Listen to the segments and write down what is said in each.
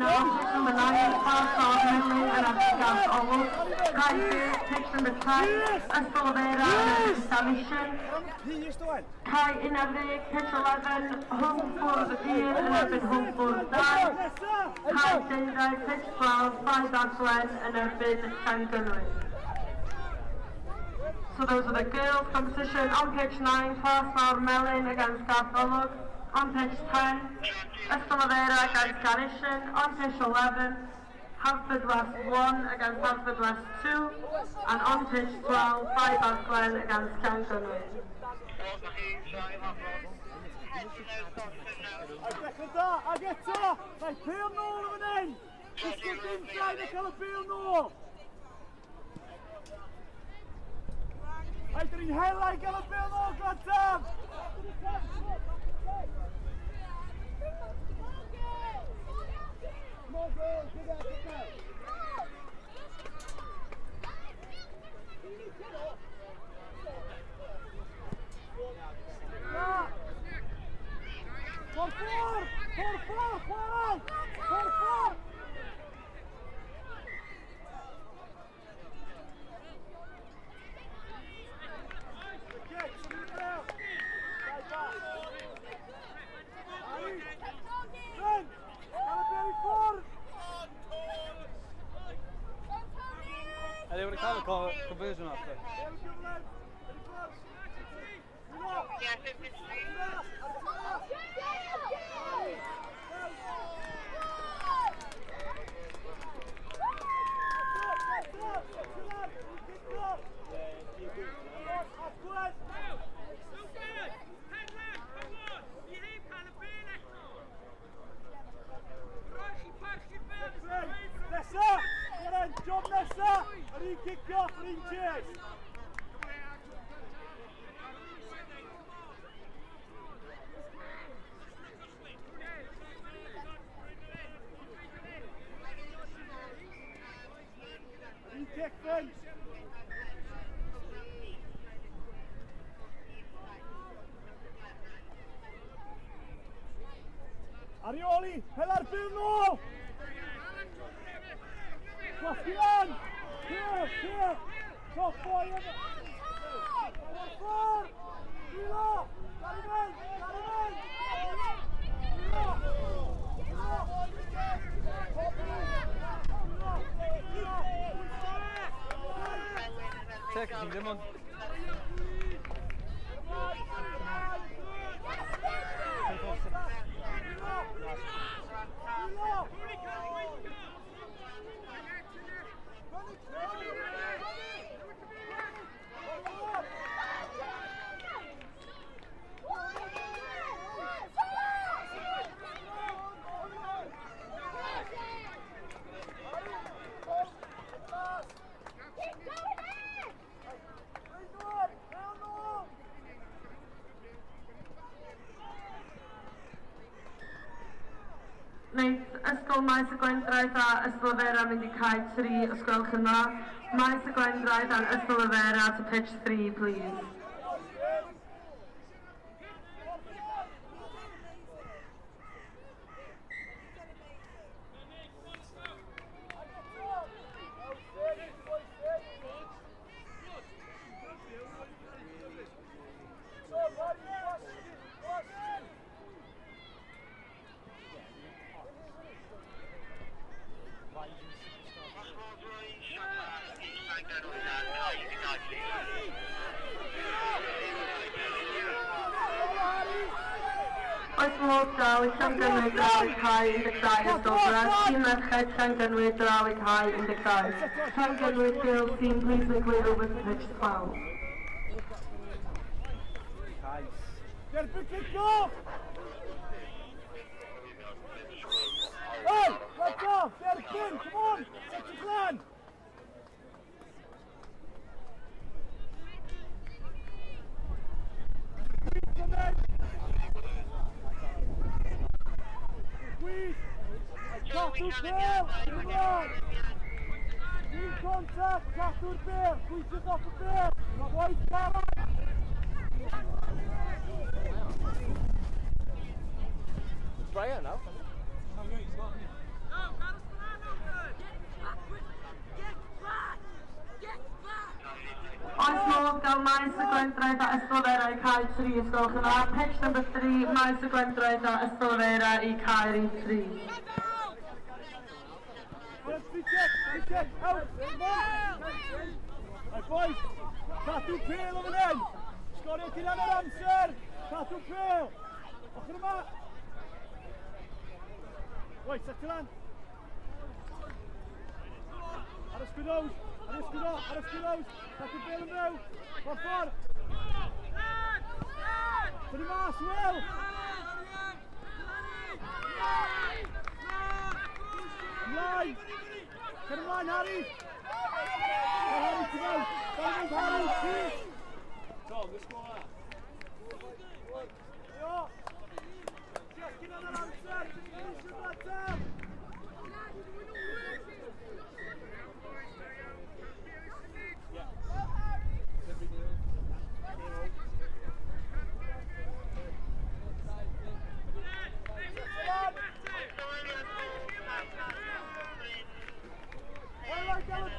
Yna on pitch number 9, Plas Fawr Melin yn erbyn Garth Olwg. Cae B, pitch number 10, Ystalyfera yn erbyn Llanishen. Cae 11, pitch 11, Hwlffordd 1 yn erbyn Hwlffordd 2. Cae 12, pitch 12, Bae Baglen yn erbyn Llangynwy. So those are the girls competition. On pitch 9, Plas Fawr Melin against Garth Olwg. On pitch 10, Ystalyfera against Llanishen. On pitch 11, Haverfordwest 1 against Haverfordwest 2. And on pitch 12, Bae Baglen against Llangynwy. A dechrau da, ag eto, mae pêl nôl yn fan hyn. Disgwyl dim llai na cael y bêl nôl. Ai, dyn ni'n hela i gael y bêl nôl, Glantaf! Come on, girls, get out, get out. Na! Por ffordd! Por ffordd, chwarae! Por ffordd! Kick, symud i bêl! Dau bach. Ari! Bryn! Cael y bêl i ffwrdd! Are they going to cael y conversion after? Bêl i gyflym! Bêl i ffwrdd! Milo! Ar y Nesa! Dyna'n job nesa! Yr un kick-off, yr un chase! Yr un kick, Bryn! Arioli, hela'r bêl nôl! Gwasgu lan! Clear, clear! Top boy yn... O'r ffordd! Milo! Gary mynd! Gary mynd! Milo! Milo! Milo! Milo! Tec, ti'n ddim ond... Milo! Keep going in! Bêl nôl! Wneith Ysgol Maes y Gwendraeth a Ystalyfera mynd i cae 3 os gwelwch yn dda. Maes y Gwendraeth and Ystalyfera to pitch 3, please. Oes modd draw i Llangynwy draw i cae 12 Ystalyfera. Tîm Merched Llangynwy draw i cae 12. Llangynwy girls team, please make way over to pitch 12. Cais. Derbyn kick-off! Hey! Let's go! Derbyn! Come on! Set your plan! Come in! Squeeze! Cadw'r bêl! Ymlaen! Un contact! Cadw'r bêl! Gweithiwch off y bêl! Mae waith caled! Brian now. Ardal Maes y Gwendraeth a Ystalyfera i cae 3, os gwelwch yn dda. Pitch number 3, Maes y Gwendraeth a Ystalyfera i cae rhif 3. Free kick, free kick, out! Come on! Right, boys, cadw pêl o fan hyn! Sgorio cyn hanner amser! Cadw pêl! Ochr yma! Wait, set lan! Ar y sgwyddows! Ar y sgwyddo! Ar y sgwyddows! Cadw pêl yn fyw! O'r ffordd! Tynnu mas, Will! Ymlaen! Cer ymlaen, Harry! Cer Harry, ti fewn! Cer ymlaen, Harry! Tom, this score. Yo! Just cyn hanner amser! Finish y mater! All right,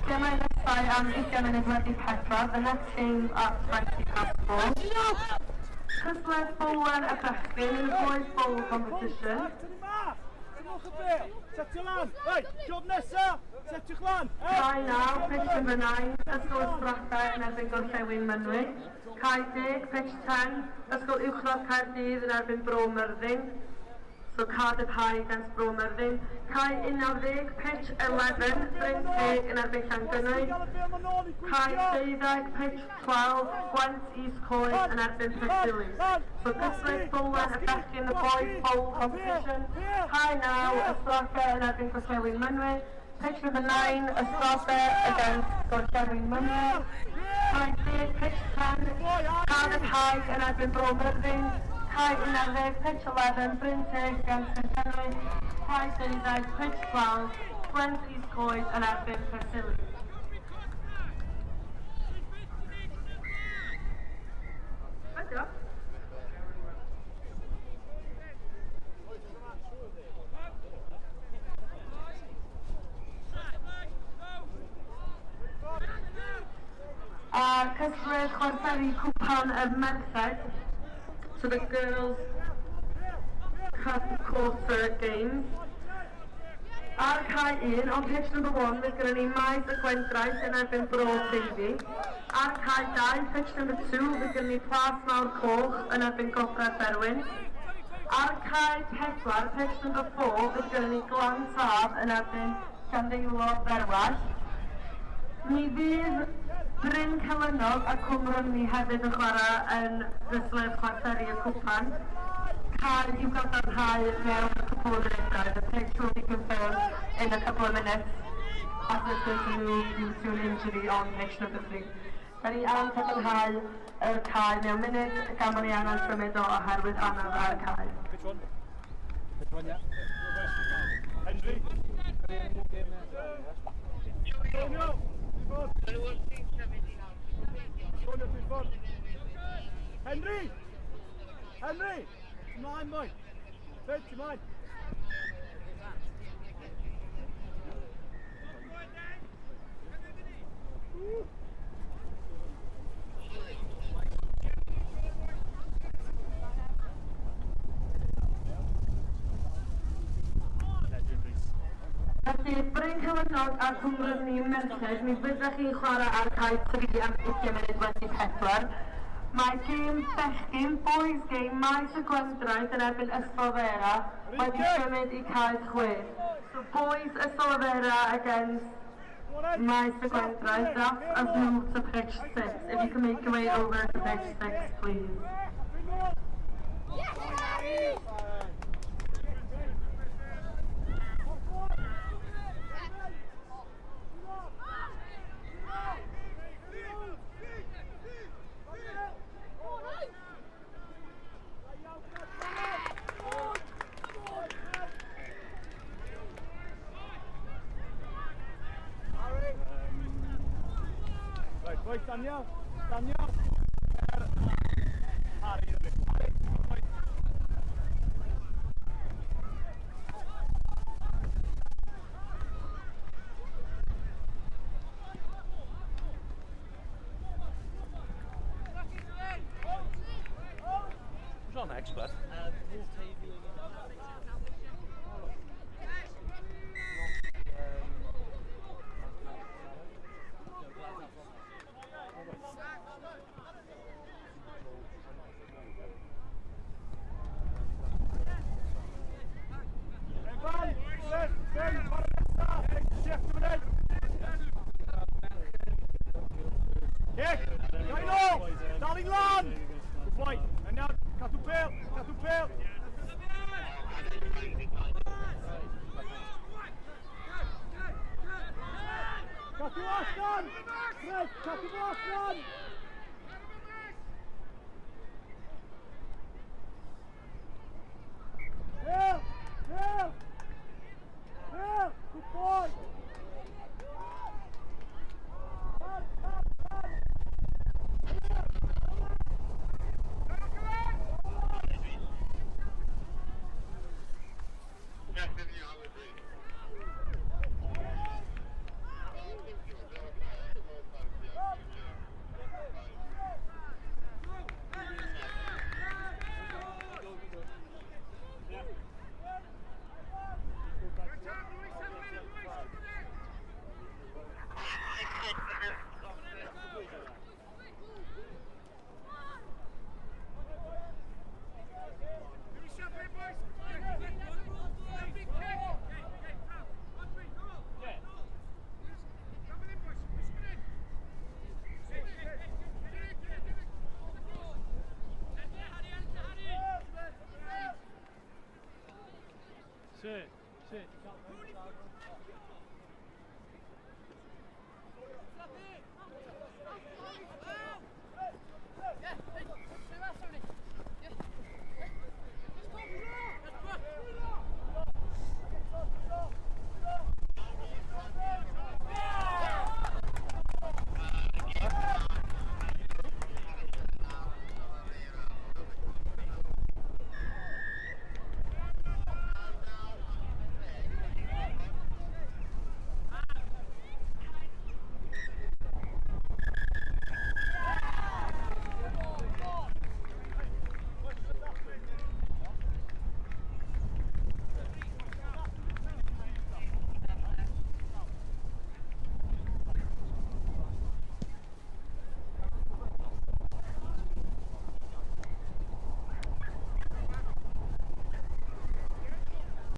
Gemau nesau am 4:20, the next games at 4:20. Cystadleuaeth bowlen y bechgyn in the boys bowl competition. Tynwch y bêl, setio lan. Reit, job nesa, setiwch lan. Cae 9, pitch number 9, Ysgol Ystrad yn erbyn Gorllewin Mynwy. Cae 10, pitch 10, Ysgol Uwchradd Caerdydd yn erbyn Bro Myrddin. So Cardiff High against Bro Myrddin. Cae 11, pitch 11, Bryn Teg yn erbyn Llangynwy. Cae 12, pitch 12, Gwent East Coed yn erbyn Piccadilly. So cystadleuaeth bowlen y bechgyn, the boys bowl competition. Cae 9, Ystrad yn erbyn Gorllewin Mynwy. Pitch number 9, Ystrad against Gorllewin Mynwy. Cae 10, pitch 10, Cardiff High yn erbyn Bro Myrddin. Cae 11, pitch 11, Bryn Teg against Llangenwy. Cae 12, pitch 12, Gwent East Coed yn erbyn Piccadilly. Ydy. A cystadleuaeth chwarteri cwpan y merched. So the girls cup quarter games. Ar cae 1, on pitch number 1, fydd gyda ni Maes y Gwendraeth yn erbyn Bro Teifi. Ar cae 2, pitch number 2, fydd gyda ni Plas Mawr Coch yn erbyn Gogledd Berwyn. Ar cae 4, pitch number 4, fydd gyda ni Glan Taf yn erbyn Llandeilo Ferwall. Mi fydd Bryn Celynnog a Cwm Rhymni hefyd yn chwarae yn gystadleuaeth chwarteri y cwpan. Cael i'w gadarnhau mewn cwpl o munudau. The pitch will be confirmed in a couple of minutes as it is moved due to an injury on pitch number 3. Da ni am cadarnhau y cae mewn munud gan bod ni angen symud o oherwydd anaf ar y cae. Pitch one. Pitch one, yeah. Henry. Antonio, Antonio, dwi'n ffordd. Henry! Henry! Ymlaen, boi. Fynd, ymlaen. Legend, Rhys. Felly, Bryn Celynnog a Cwm Rhymni Merched, mi fyddech chi'n chwarae ar cae 3 am 4:20. Mae gêm bechgyn, boys game, Maes y Gwendraeth yn erbyn Ystalyfera wedi symud i cae 6. So boys Ystalyfera against Maes y Gwendraeth has moved to pitch 6. If you can make your way over to pitch 6, please. Yes, Harry! Right, boys, Daniel, Daniel. Harry, Harry, boys. Who's on next, bud? Evan, left, Ben, chwarae nesaf. Shift yn mynd. Kick, gai nôl, dal i lan. Good boy, and now, cadw bêl, cadw bêl. Cadw allan! Fred, cadw fo allan! Bêl! Bêl! Bêl! Good boy! Run, run, run! Sit, sit.